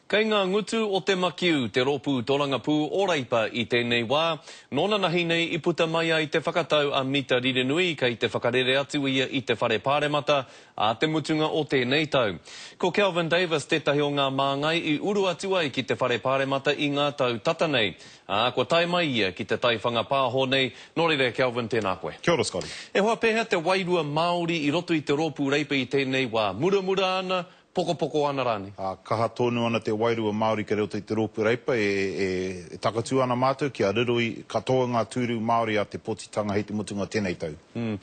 Kei ngā ngutu o te makiu te rōpū torangapū o Reipa i tēnei wā. Nōnanahi nei i puta mai ai te whakatau a Mita Rirenui kei te whakarere atu ia i te Whare Pāremata ā te mutunga o tēnei tau. Ko Kelvin Davis tētahi o ngā māngai i uru atu ai ki te Whare Pāremata i ngā tau tata nei. Ā, kua tae mai ia ki te taiwhanga pāho nei. Nō reira, Kelvin, tēnā koe. Kia ora, Scotty. E hoa, pēhea te wairua Māori i roto i te rōpū Reipa i tēnei wā? Muramura ana, Pokopoko ana rānei. Ā, kaha tonu ana te wairua Māori kei roto i te Rōpū Reipa, e, e, e takatū ana mātou kia riro i, katoa ngā tūru Māori a te pōtitanga hei te mutunga o tēnei tau. Mm.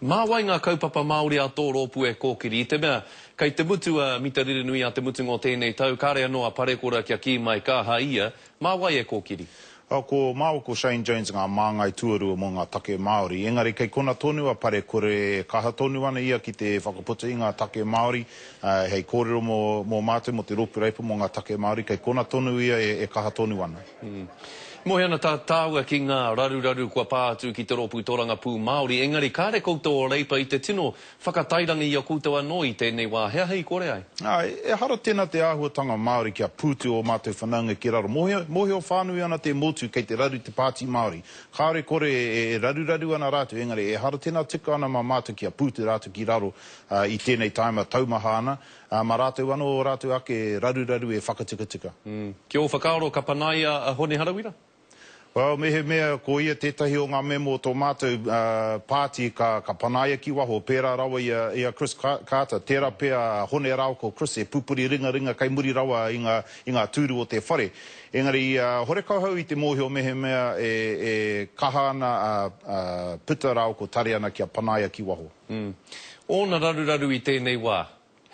Mā wai ngā kaupapa Māori a tō rōpū e kōkiri? I te mea, kei te mutu a Mita Ririnui a te mutunga o tēnei tau, kāre anō a Parekura kia kī mai ka aha ia, mā wai e kōkiri? Ko māua ko Shane Jones ngā māngai tuarua mō ngā take Māori, engari kei kona tonu a Parekure e kaha tonu ana ia ki te whakaputa i ngā take Māori, hei kōrero mō, mō mātou, mō te Rōpū Reipa mō ngā take Māori, kei kona tonu ia e kaha tonu ana. Moe ana tā tāua ki ngā raruraru kua pā atu ki te Rōpū Torangapū Māori, engari kāre koutou o Reipa i te tino Whakatairanga i a koutou anō i tēnei wā, he aha i kore ai? Āe, ehara tēnā te āhuatanga Māori kia pūtu ō mātou whanaunga ki raro. Mōhio, mōhio whānui ana te motu kei te raru te Pāti Māori. Kāore kore e raruraru ana rātou, engari ehara tēnā tika ana mā mātou kia pūtu rātou ki raro i tēnei tāima taumaha ana, ā, mā rātou anō ō rātou ake raruraru e whakatikatika. Ki ō whakaaro ka panaia a Hone Harawira? Well, mehemea ko ia tētahi o ngā mema o tō mātou pāti ka, ka panaia ki waho, pērā rawa i a, i a Chris Carter, tērā pea a Hone rāua ko Chris e pupuri ringaringa kei muri rawa i ngā, i ngā tūru o te whare. Engari, horekau hau i te mōhio mehemea e, e kaha ana a, a Pita rāua ko Tariana kia panaia ki waho. Mm. Ōna raruraru i tēnei wā,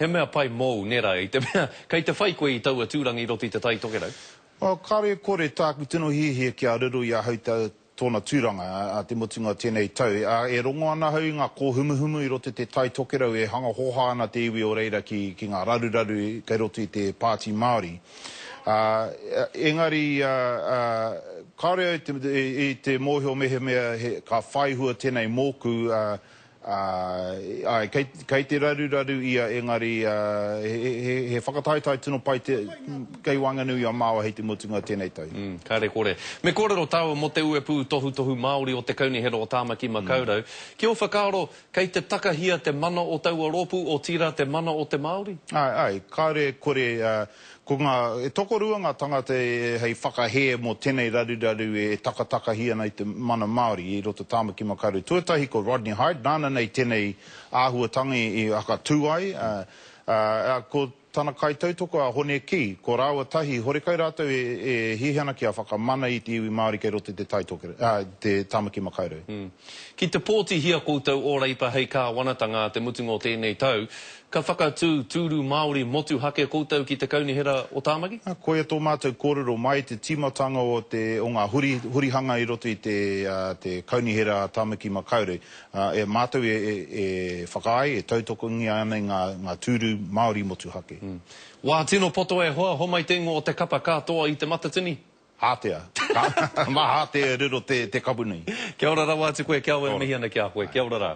he mea pai mōu, nē rā, i te mea kei te whai koe i taua tūranga i roto i Te Tai Tokerau. Well, kāore e kore tāku tino hiahia kia riro i ahau tōna tūranga ā te mutunga o tēnei tau. Ā, e rongo ana ahau i ngā kōhumuhumu i roto i te Tai Tokerau e hanga hōhā ana te iwi o reira ki, ki ngā raruraru kei roto i te Pāti Māori. Ā, engari, ā, ā, kāore au te, i te mōhio mehemea he, ka whaihua tēnei mōku, ā, Ā, āe, kei, kei te raruraru ia, engari, ā, he, he, he whakataetae tino pai te, kei waenganui i a māua hei te mutunga o tēnei tau. Mm, kāre kore. Me kōrero tāua mō te uepū tohutohu Māori o te Kaunihera o Tāmaki Makaurau. Ki ō whakaaro, kei te takahia te mana o taua rōpū, otirā te mana o te Māori? Āe, āe, kāre kore, ā, Ko ngā, e tokorua ngā tangata e hei whakahē mō tenei raruraru e takatakahi ana i te mana Māori i roto Tāmaki Makaurau. Tuatahi ko Rodney Hyde, nāna nei tenei āhuatanga i whakatū ai, ā, ā, ko tana kaitautoko a Hone Kī, ko rāua tahi, horekau rātou e, e hiahia ana kia whakamana i te iwi Māori kei roto i te Tai Tokerau, ā, te Tāmaki Makaurau. Ki te pōtihia koutou o Reipa hei kāwanatanga a te mutunga o tēnei tau, Ka whakatū tūru Māori motuhake koutou ki te Kaunihera o Tāmaki? Koia tō mātou kōrero mai i te tīmatanga o te, o ngā huri, hurihanga i roto i te, te Kaunihera a Tāmaki Makaurau. E mātou e, e, e whakaae, e tautokongia ana i ngā, ngā tūru Māori motuhake. Wā tino poto e hoa, homai te ingoa o te kapa ka toa i Te Matatini. Hātea. Mā Hātea e riro te, te kapu nei. Kia ora rawa atu koe, kia ora e mihi ana ki a koe. Kia ora rā.